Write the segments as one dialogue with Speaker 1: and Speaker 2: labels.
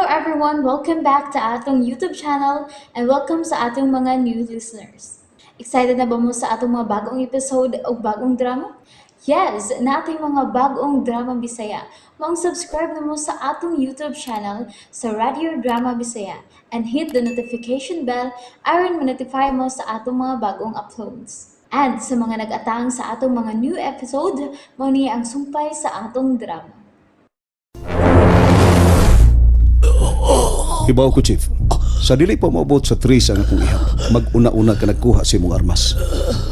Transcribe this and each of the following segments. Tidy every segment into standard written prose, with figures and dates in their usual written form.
Speaker 1: everyone! Welcome back to atong YouTube channel and welcome sa atong mga new listeners. Excited na ba mo sa atong mga bagong episode o bagong drama? Yes, nating mga bagong drama Bisaya. Maong subscribe na mo sa atong YouTube channel sa Radio Drama Bisaya and hit the notification bell aron ma-notify mo sa atong mga bagong uploads. And sa mga nag-atang sa atong mga new episode, mao ni ang sumpay sa atong drama.
Speaker 2: Hibaw ko, Chief. Sa dili pa moabot sa 3 ang akong ihap, mag-una-una ka nagkuha sa imong armas.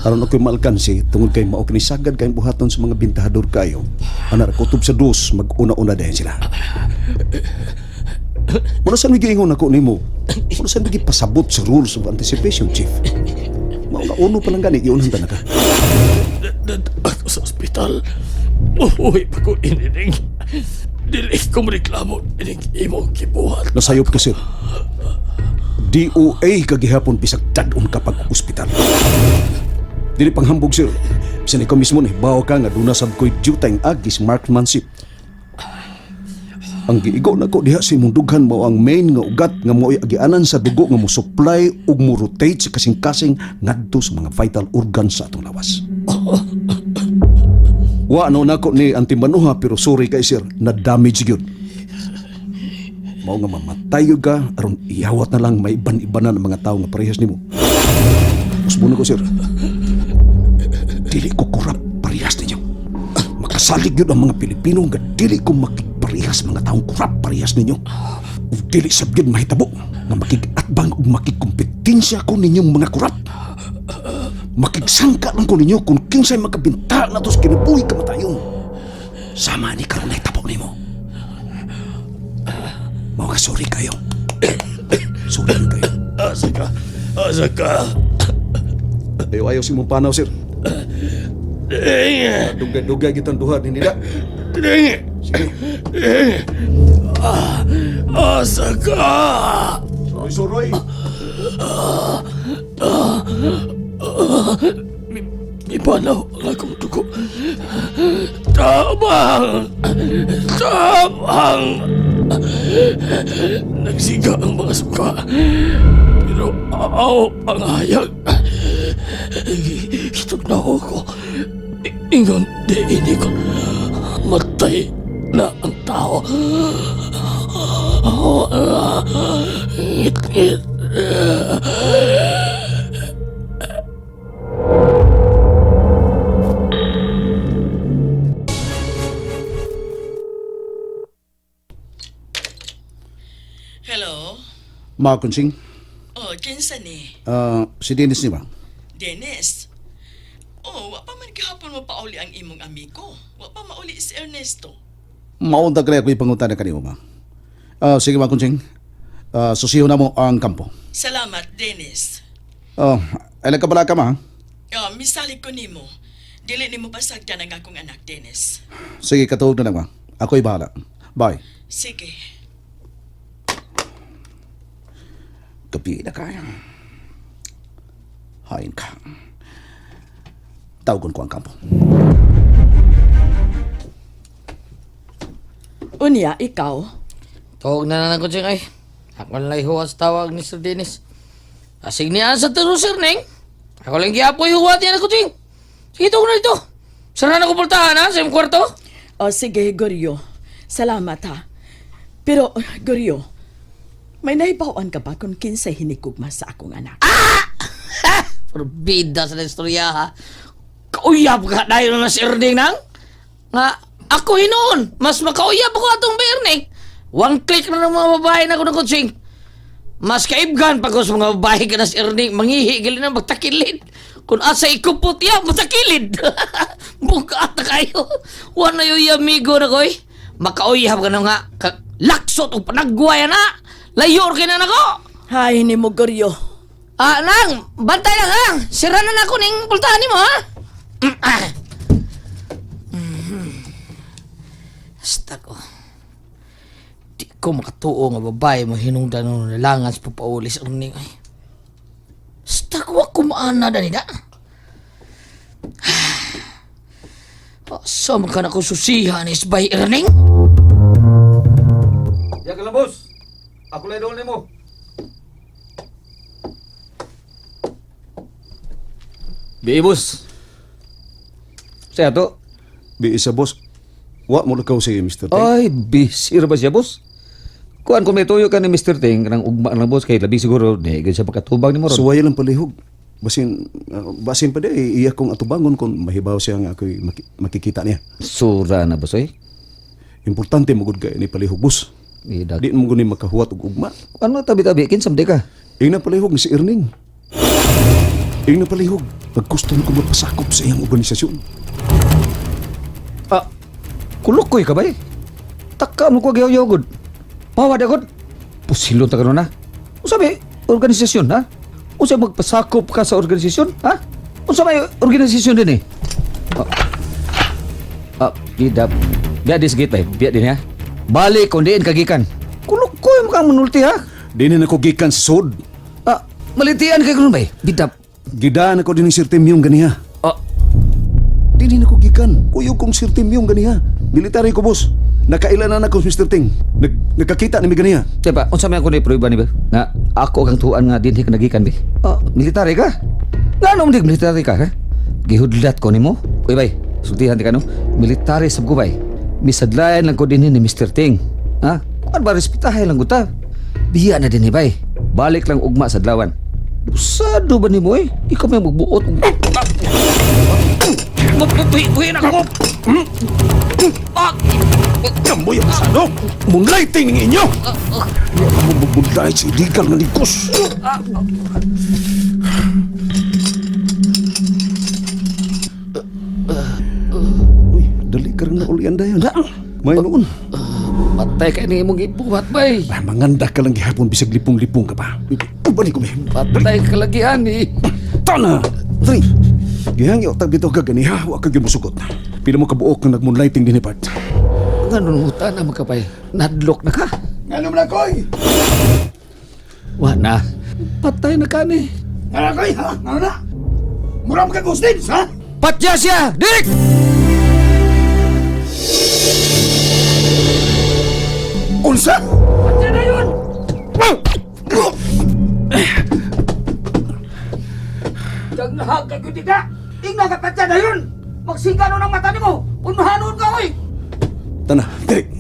Speaker 2: Aron ako'y maalkansi tungod kay mao kini sagad kayong buhaton sa mga bintahador kayo. Anar kutob sa 2, mag-una-una dayon sila. Muna saan may giingon ako nimo? Muna saan may pasabot sa rules of anticipation, Chief? Mao nga uno pa lang gani, giunhan ta na ka.
Speaker 3: Ako sa ospital. Uy, pa ko inining. Dili ko reklamo ining imong gibuhat.
Speaker 2: Nasayop ka, sir. DOA kagihapon bisag dad-on ka pag ospital. Dili panghambog, sir. Bisan ikaw mismo nahibaw ka nga duna sad ko'y dutang agis marksmanship. Ang giigo nako diha sa imong dughan mao ang main nga ugat nga mo'y agianan sa dugo nga mo supply ug mo rotate sa kasing-kasing ngadto sa mga vital organs sa atong lawas. Wa no nako ni antimanuha pero sorry kay sir, na damage gyud. Mao nga mamatay gyud ka aron iyawat na lang may iban-ibanan ang mga tawo nga parehas nimo. Usbon ko, sir. Dili ko kurap parehas ninyo. Makasalig gyud ang mga Pilipino nga dili ko makigparehas mga taong kurap parehas ninyo. Ug dili sab gyud mahitabo nga makig-atbang ug makigkompetensya ko ninyong mga kurap. Makigsangka lang ko ninyo kung kinsay makabinta na to sa kinabuhi kamatayon. Sama ni karon nahitabo nimo. Mao nga sorry kayo. Sorry kayo.
Speaker 3: Asa ka? Asa ka?
Speaker 2: Ayaw, ayaw si mong panaw, sir.
Speaker 3: Ding!
Speaker 2: Dugay-dugay kitang duha ni nila.
Speaker 3: Ding!
Speaker 2: Sige.
Speaker 3: Ding! Asa ka?
Speaker 2: Suroy, suroy.
Speaker 3: Ipanaw ang akong dugo. Tabang! Tabang! Nagsiga ang mga suka. Pero aw ang hayag. Hitog na ako. Ingon di ini ko. Matay na ang tao. Ngit-ngit.
Speaker 4: Hello?
Speaker 2: Mga kunsing,
Speaker 4: Oh, kinsa ni?
Speaker 2: Si Dennis ni ba?
Speaker 4: Dennis. Oh, wa pa man gihapon mo pauli ang imong amigo. Wa pa mauli si Ernesto.
Speaker 2: Maunta kaya ko ipangunta na kanimo ba? Sige mga kunsing, susiho na mo ang kampo.
Speaker 4: Salamat, Dennis.
Speaker 2: Oh, ay nagkabala ka ma.
Speaker 4: Oh, misalig ko nimo. Dili nimo pasagdan ang akong anak, Dennis.
Speaker 2: Sige, katuog na lang ma. Ako'y bahala. Bye.
Speaker 4: Sige.
Speaker 2: Gabi na kaya. Hain ka. Tawagon ko ang kampo.
Speaker 4: Unya, ikaw?
Speaker 5: Tawag na lang ko siya ay. Ako lang huwat sa tawag ni Sir Dennis. Asig niya sa turo, Sir Neng. Ako lang giapoy huwat niya na kutsing. Sige, tawag na dito. Sara na ko pultahan ha, sa imong kwarto.
Speaker 4: Oh, sige, Goryo. Salamat ha. Pero, Goryo, may nahibawan ka ba kung kinsay hinikugma sa akong anak?
Speaker 5: Forbida sa istorya ha. Kauyab ka dahil na si Erding nang. Nga, ako hinoon. Mas makauyab ako atong ba Erding. One click na ng mga babae na ko ng kutsing. Mas kaibgan pag sa mga babae ka na si Erning, mangihi gali na magtakilid. Kung asa ikupot ya, matakilid. Buka na kayo. Wala yung amigo na koy. Makauyab ka na nga. Laksot o panagwaya na. Layor ka na nako.
Speaker 4: Hay, ni mo, Goryo.
Speaker 5: Ah, nang, bantay lang ha. Sira na nako ning pultahan nimo ha. Ah. Basta ko. Di ko makatuo nga babae mo hinungdan ng nalangan sa papauli sa uning ay. Basta ko ako maana dani da. Asa man ka na ko susihan is by earning?
Speaker 6: Ya ka lang, boss. Ako lang doon nimo. Bi, boss. Siya to.
Speaker 2: Di isa, boss. Wa mo lakaw si Mr. Ting.
Speaker 6: Ay, busy ra ba siya, boss? Kuan kung may tuyo ka ni Mr. Ting, kanang ugma lang, boss, kay labi siguro, di, gid siya makatubang ni mo ron.
Speaker 2: Suway lang palihog. Basin, basin pa di, iya kong atubangon kung mahibaw siya nga ako'y makikita niya.
Speaker 6: Sura na, boss, oy.
Speaker 2: Importante mo gud kay ni palihog, boss.
Speaker 6: Idag.
Speaker 2: Di mo gud ni makahuwat og ugma.
Speaker 6: Ano tabi-tabi, kinsam di ka?
Speaker 2: Ing na palihog ni si Erning. Ing na palihog, pagkusto ko mapasakop sa iyang organisasyon.
Speaker 6: Ah, kulukoy ka ba eh? Taka mo ko gayaw gud. Pawad agad. Pusilon ta karon na. Unsa may organisasyon ha? Unsa magpasakop ka sa organisasyon ha? Unsa may organisasyon din eh? Ah, ah bidap. Biya dis gate bay, biya din ha. Balik kung diin kagikan. Kulukoy mo kang manulti ha.
Speaker 2: Di na nako gikan sa sud.
Speaker 6: Ah, malitian kay kuno bay. Bidap.
Speaker 2: Gidaan ako din ni Sir Tim yung ganiha.
Speaker 6: Ah,
Speaker 2: Di na ako gikan. Kuyog kong Sir Tim yung ganiha. Military ko, boss. Nakailan na nako Mr. Ting. Nagkakita ni mi ganiha.
Speaker 6: Diba, unsa may ako ni prueba ni ba? Nga ako kang tuan nga dinhi ka nagikan bi. Ah, military ka? Nga ano di military ka ha? Gihudlat ko nimo. Uy bay, sultihan di ka no. Military sab ko bay. Misadlayan lang ko dinhi ni Mr. Ting. Ha? Kuan ba respetahe lang gud ta. Biya na dinhi bay. Balik lang ugma sa adlawan. Usado ba nimo eh? Ikaw may magbuot og Buhi na ko.
Speaker 2: Kamoy ang sano! Moonlighting ng inyo! Wala mo magbunlay sa illegal nga ligos! Uy, dali ka rin na ulian dayon. Ha? May noon.
Speaker 6: Patay ka ni imong gibuhat bay.
Speaker 2: Ah, manganda ka lang gihapon bisag lipong-lipong ka pa. Uban ko may.
Speaker 6: Patay ka lagi ani.
Speaker 2: Tana! Dali! Gihangyo tag bitaw ka ganiha, wa ka gyud mosugot. Pila mo kabuok nga nag-moonlighting dinhi part.
Speaker 6: Nga nunutan na magkapay. Nadlok na ka.
Speaker 2: Ngano man akoy?
Speaker 6: Wa na. Patay na ka ni.
Speaker 2: Ngano akoy ha? Ngano na? Mura mo ka gustin, ha?
Speaker 6: Patya siya! Dik!
Speaker 2: Unsa?
Speaker 6: Patya na yun! Dagnahag ka gyud ka! Ingna ka patya na yun! Magsiga nun ang mata nimo! Unahanon ka oy!
Speaker 2: Tana, Derek.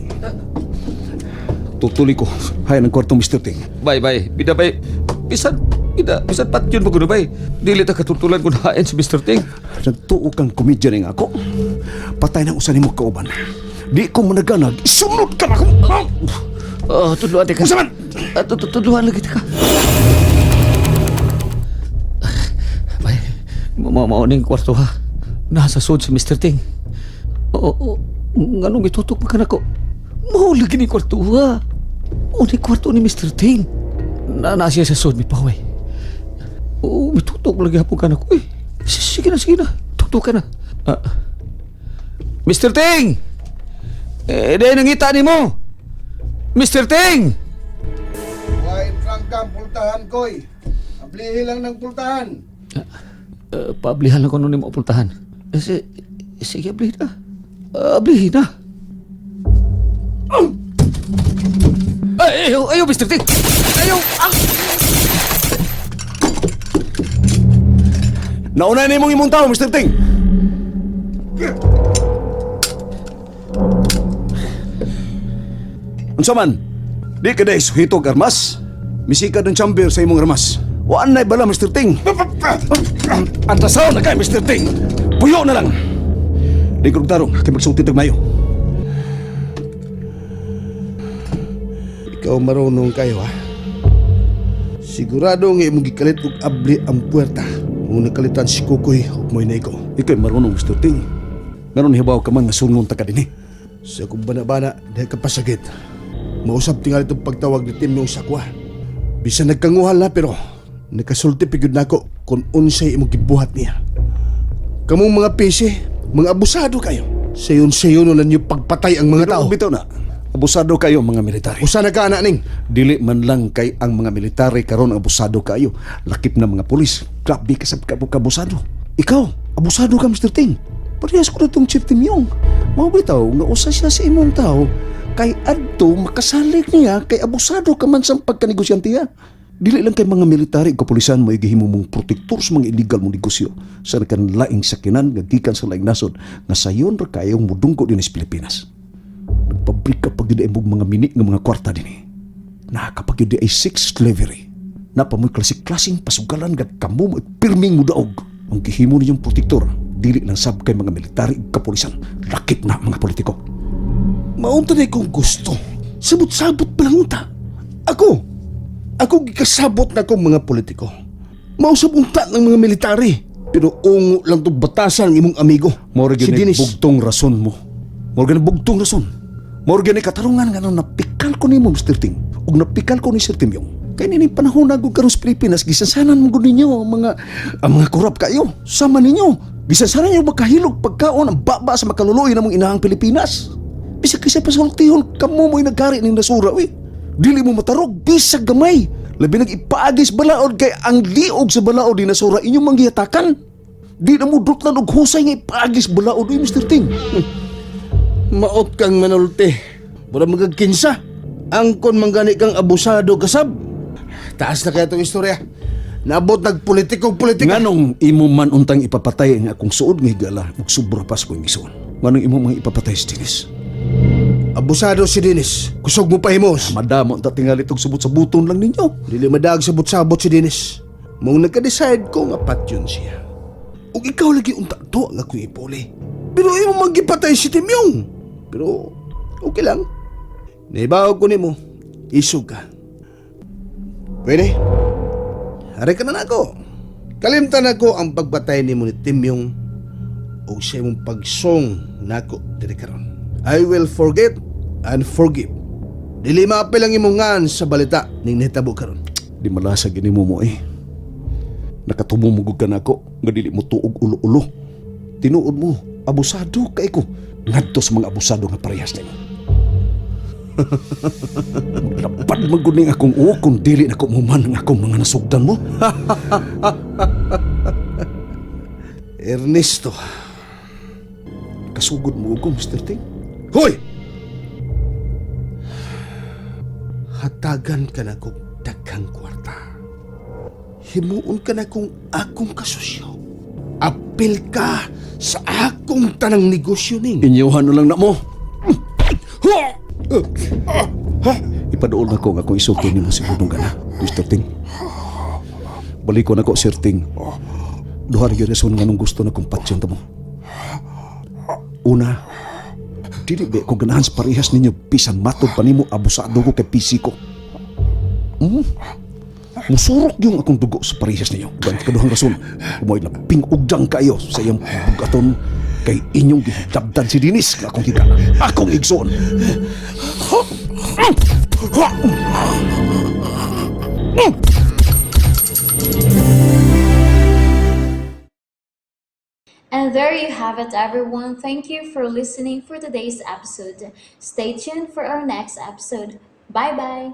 Speaker 2: Tutuli ko. Hay ng kwartong Mr. Ting.
Speaker 6: Bay bay, bida bay. Bisan bida, bisan patyon pa kuno bay. Dili ta katutulan kun hain si Mr. Ting.
Speaker 2: Nagtuo kang komedya ning ako. Patay na usa nimo kauban. Di ko managanag. Isunod ka na ako.
Speaker 6: Oh, tudluan ka.
Speaker 2: Unsa man?
Speaker 6: Ah, tudluan lagi ka. Bay, mao ning kwarto ha. Nasa sud si Mr. Ting. Oo, oo, nganong gitutok man ka nako? Mao lagi ni kwarto ha. Mao ni kwarto ni Mr. Ting. Na siya sa sud mi paway. Oo, mitutok lagi hapon ka nako. Eh, sige na, sige na. Tuktok ka na. Ah. Mr. Ting! Eh, di nangita ni mo. Mr. Ting!
Speaker 7: Wine frank ang pultahan, koy. Ablihi lang ng pultahan.
Speaker 6: Paablihan lang ko nun yung pultahan. Eh, sige, ablihin na. Ablihin na. Ay, ayaw, ayaw, Mr. Ting! Ayaw! Ah!
Speaker 2: Nauna na imong imong tao, Mr. Ting. Unsa man? Di ka dahil suhitog armas. Misika ng chamber sa imong armas. Waan na bala, Mr. Ting. Antasaw na kay Mr. Ting. Puyo na lang. Di ko tarong kay magsulti tag mayo.
Speaker 7: Ikaw marunong kayo, ha? Sigurado nga imong gikalit og abli ang puwerta. Muna kalitan si Kukoy ug moy na ikaw.
Speaker 2: Ikay marunong, Mr. Ting. Meron hibaw ka man nga sungon ta ka dinhi.
Speaker 7: Sa akong bana-bana, dahil ka pasagit. Mausap tingali itong pagtawag ni Tim yung sakwa. Bisan nagkanguhal na pero nakasulti pigud nako kung unsay imong gibuhat niya. Kamong mga pisi, mga abusado kayo. Sayon-sayon na ninyo pagpatay ang mga tao.
Speaker 2: Bitaw na. Abusado kayo mga military.
Speaker 7: Usa na ka ana ning.
Speaker 2: Dili man lang kay ang mga military karon abusado kayo. Lakip na mga pulis. Grabe ka sa kabusado. Ikaw, abusado ka Mr. Ting. Parehas ko na tong Chief Tim Yong. Mao bitaw nga usa siya sa imong tao Kay adto makasalig niya kay abusado ka man sa pagkanegosyante ha. Dili lang kay mga military ug kapulisan mo gihimo mong protektor sa mga illegal mong negosyo sa kan laing sakinan nga gikan sa laing nasod nga sayon ra kayong mudunggo dinhi sa Pilipinas. Nagpabrika pag gyud ay mga mini nga mga kwarta dinhi. Nakapag gyud ay sex slavery. Napamoy klase-klaseng pasugalan nga kamo mo pirming mudaog. Ang gihimo ninyong protektor dili lang sab kay mga military ug kapulisan, lakip na mga politiko.
Speaker 7: Maunta na kong gusto. Sabot-sabot pa lang unta. Ako, ako gikasabot na akong mga politiko. Mausap unta ng mga military. Pero ungo lang itong batasan ang imong amigo.
Speaker 2: Mao ra
Speaker 7: si
Speaker 2: gyud ni
Speaker 7: Dennis.
Speaker 2: bugtong rason mo. Mao ra gyud ni bugtong rason. Mao ra gyud ni katarungan nga nang napikal ko nimo Mr. Ting ug napikal ko ni Sir Timyong. Kay nining panahon na gud karon sa Pilipinas gisansanan mo gud ninyo ang mga korap kayo. Sama ninyo. Gisansanan ninyo makahilog pagkaon ang baba sa makaluluoy namong inahang Pilipinas. Bisag kaysa pasultihon kamo mo'y nagkari ning nasura uy. Dili mo matarog bisag gamay. Labi nag ipaagis balaod kay ang liog sa balaod ni nasura inyong manggihatakan. Di na mo dutlan og husay nga ipaagis balaod uy Mr. Ting.
Speaker 7: Maot kang manulte. Mura magagkinsa. Angkon manggani kang abusado kasab. Taas na kaya itong istorya. Naabot nagpolitikong politika.
Speaker 2: Nganong imo man untang ipapatay ang akong suod nga higala ug sobra pa sa kong igsoon. Nganong imo mang ipapatay si Dennis?
Speaker 7: Abusado si Dennis. Kusog mo pahimos.
Speaker 2: Madamo ta tingali tog subot sa buton lang ninyo.
Speaker 7: Dili madag sabot-sabot si Dennis. Mong nagka-decide ko nga patyon siya. Ug ikaw lagi unta to ang akong ipuli. Pero imo magipatay si Timyong. Pero okay lang. Naibaw ko nimo. Isog ka. Pwede? Hari ka na nako. Kalimtan nako ang pagpatay nimo ni Timyong ug sa imong pagsong nako diri karon. I will forget and forgive. Dili maapil ang imong ngan sa balita ning nahitabo karon.
Speaker 2: Di malasa gini mo mo eh. Nakatubo mo gud ka nako nga dili mo tuog ulo-ulo. Tinuod mo, abusado kay ko. Ngadto sa mga abusado nga parehas nimo. Maglapad man gud ning akong uok kung dili nako muman ang akong mga nasugdan mo.
Speaker 7: Ernesto.
Speaker 2: Kasugod mo ko, Mr. Ting.
Speaker 7: Hoy! Hatagan ka na kong daghang kwarta. Himuon ka na kong akong kasusyo. Apil ka sa akong tanang negosyo ning.
Speaker 2: Inyuhan na lang na mo. Ipaduol na ko nga kung isulti nimo si Budong ka na, Mr. Ting. Baliko na ko, Sir Ting. Duha ra gyud rason nga nung gusto na kong patyon ta mo. Una, dili ba ko ganahan sa parehas ninyo bisan matod pa nimo abusado ko kay PC ko. Musurok yung akong dugo sa parehas ninyo. Ganit kaduhang rason, umoy labing ugdang kayo sa iyang bugaton kay inyong gihidabdan si Dinis nga akong higala, akong igsoon.
Speaker 1: And there you have it, everyone. Thank you for listening for today's episode. Stay tuned for our next episode. Bye bye.